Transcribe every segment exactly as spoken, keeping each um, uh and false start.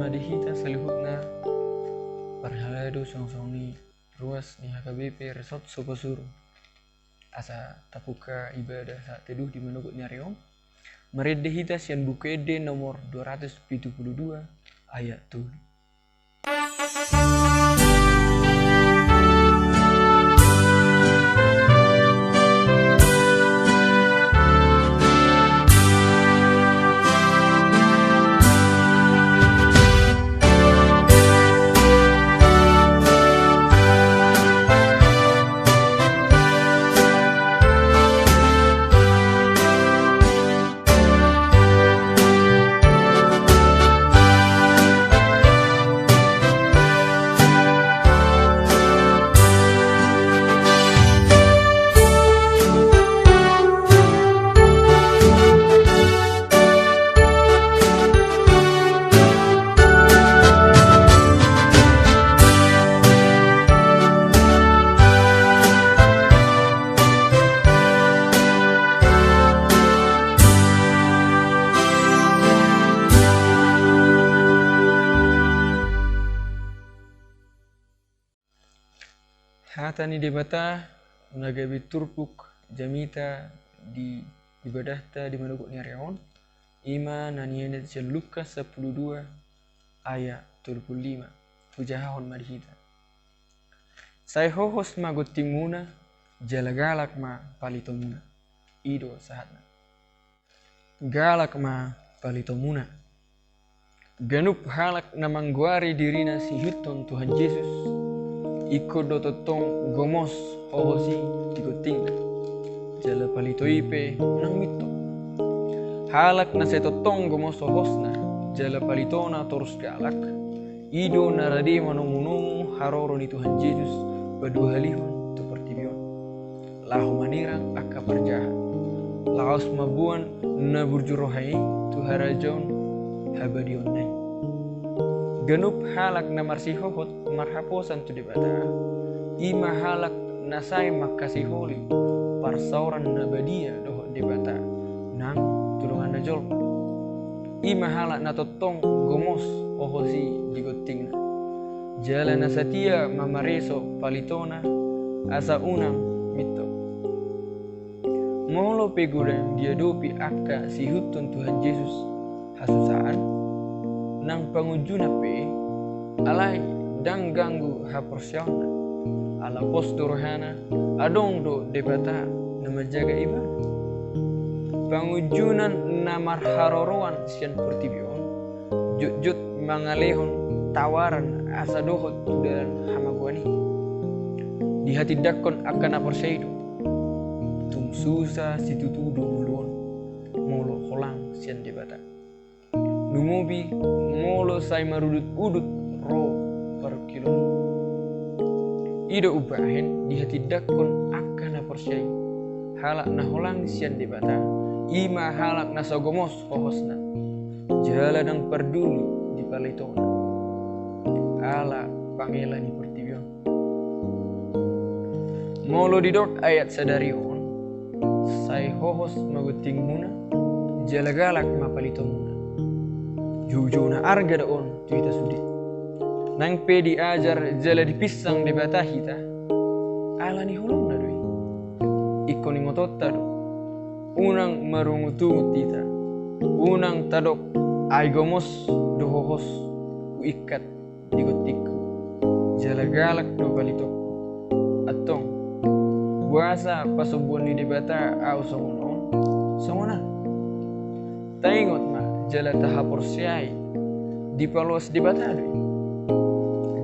Di hita saluhutna, parhalado songon-songon i ruas ni H K B P Resort Sukosuruh. Asa tabuka ibadah saat teduh di manogot ni ari on. Marende hita sian Buku Ende nomor dua ratus pitu puluh dua ayat tolu. Hata ni Debata na gabe turpuk jamita di ibadahta di manogot ni ari on, ima na nienet sian Lukas sampulu dua ayat tolu pulu lima. Hujahahon ma di hita. Sai hohos ma gontingmuna, jala galak ma palitomuna. I do sahatna. Galak ma palitomuna. Ganup halak na manggoari dirina siihuthon Tuhan Jesus, ingkon do tongtong gomos hohos i di gontingna, jala palito i pe unang minto. Halak na sai tongtong gomos hohosna, jala palitona torus galak, i do na rade manomunomu haroro ni Tuhan Jesus paduahalihon tu portibi on, laho manirang angka parjahat, laos mamboan na burju roha i tu harajaon habadiaonna i. Ganup halak na marsihohot marhaposan tu Debata, ima halak na sai mangkasiholi parsaoran na badia dohot Debata nang tu donganna jolma. Ima halak na tongtong gomos hohos i di gontingna, jala na satia mamareso palitona asa unang minto. Molo pe godang diadopi angka siihuthon Tuhan Jesus hasusaan nang pangunjunan pe, alai ndang ganggu haporseaonna, ala pos do rohana, adong do Debata na manjaga ibana. Pangunjunan na marharoroan sian portibi on jotjot mangalehon tawaran asa dohot tu dalan hamagoan i. Dihatindangkon angka na porsea i do, tung susa situtu do ngolu on molo holang sian Debata. Lumobi molo sai marudutudut ro parungkilon i. I do umbahen dihatindangkon angka na porsea i, halak na holang sian Debata, ima halak na so gomos hohosna, jala ndang parduli di palitona, ala pangela ni portibi on. Molo didok ayat sadari on, sai hohos ma gontingmuna, jala galak ma palitomuna. Joujou na arga do on tu hita sude. Nang pe diajar jala dipinsang Debata hita, ala ni holongna do i. Ingkon ingotonta do, unang marungutungut hita, unang tadok, ai gomos do hohos huingkat di gontingku, jala galak do palitongku. Antong, boasa pasombuon ni Debata ahu songon on? Songon an. Taingot ma jala tahaporseai, dipaloas Debata do i,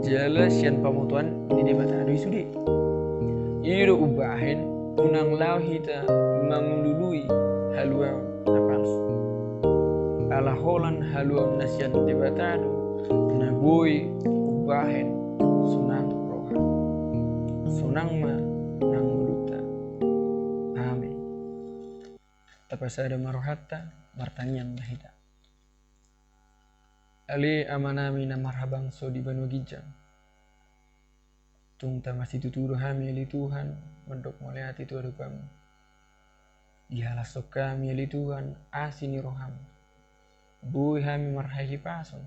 jala sian pamotoan ni Debata do i sude. I do umbahen unang laho hita mangulului haluaon na palsu. Ala holan haluaon na sian Debata do na boi umbahen sonang roha. Sonang ma nang ngolunta. Amen. Tapasada ma rohanta, martangiang ma hita. Ale Amanami na marhabangso di banua ginjang, tung tama situtu do hami ale Tuhan mandok mauliate tu adopanMu. Dihalashon hami ale Tuhan asi ni rohaM. Boi hami marhahipason,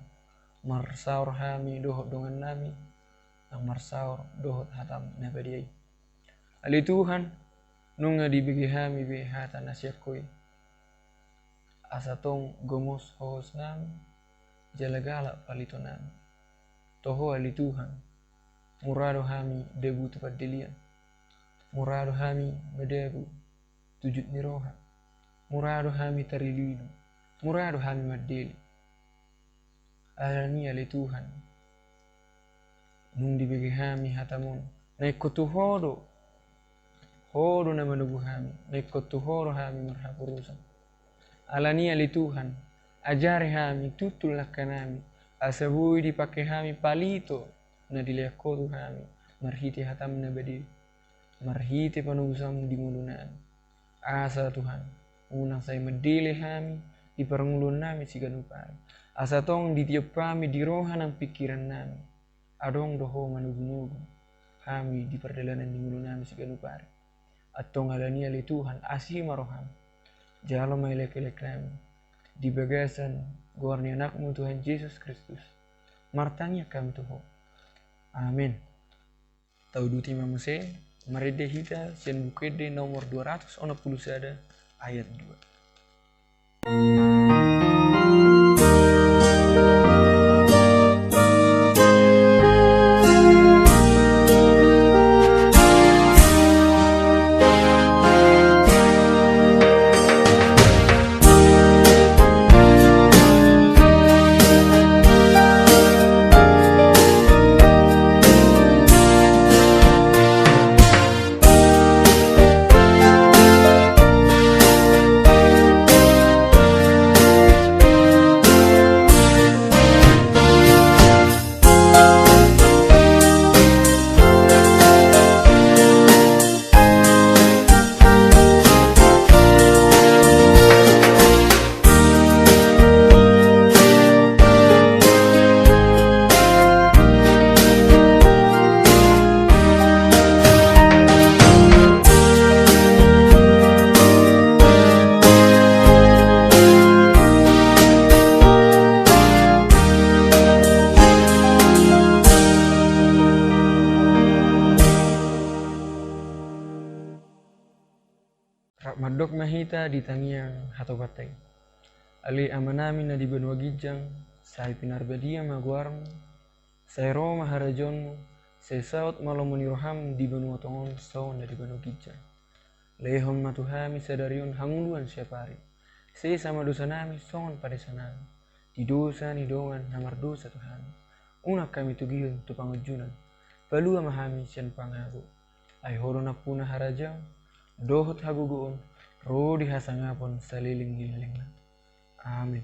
marsaor hami dohot dongannami, nang marsaor dohot hatam na badia i. Ale Tuhan, nunga dibege hami be hata na sian Ho i. Asa tong gomos hohosnami, jala galak palitonami. Tu Ho ale Tuhan, mura do hami dabu tu pandelean. Mura do hami madabu tu jut ni roha. Mura do hami tariluilu. Mura do hami mandele. Alani ale Tuhan, nunga dibege hami hatam on, na ingkon tu Ho do. Ho do na manogu hami, na ingkon tu Ho do hami marhaporusan. Alani ale Tuhan, ajari hami, tuntul langkanami, asa boi dipake hami palito na dilean Ho tu hami, marhite hatam na badia, marhite panogusan di ngolunami. Asa Tuhan, unang sai mandele hami di parngoluonnami siganup ari. Asa tong ditiop hami di roha nang pingkirannami, adong do Ho manogunogu hami di pardalanan ni ngolunami siganup ari. Antong alani ale Tuhan, asi ma roham. Jalo ma elekeleknami di bagasan goar ni Anakmu Tuhan Jesus Kristus. Martangiang hami tu Ho. Amen. Tauduti ma muse, marende hita sian Buku Ende nomor dua ratus onom pulu sada, ayat dua. Rap mandok ma hita di tangiang hatopanta i. Ale Amanami na di banua ginjang, sai pinarbadia ma goarmu, sai ro ma harajaonmu, sai saut ma lomo ni roham di banua tonga on songon na di banua ginjang. Lehon ma tu hami sadari on hangoluan siapari. Sesa ma dosanami songon panesanami di dosa ni dongan na mardosa tu hami. Unang hami togihon tu pangunjunan. Palua ma hami sian pangago. Ai Ho do nampuna harajaon dohot hagogoon ro di hasangapon saleleng ni lelengna. Amen.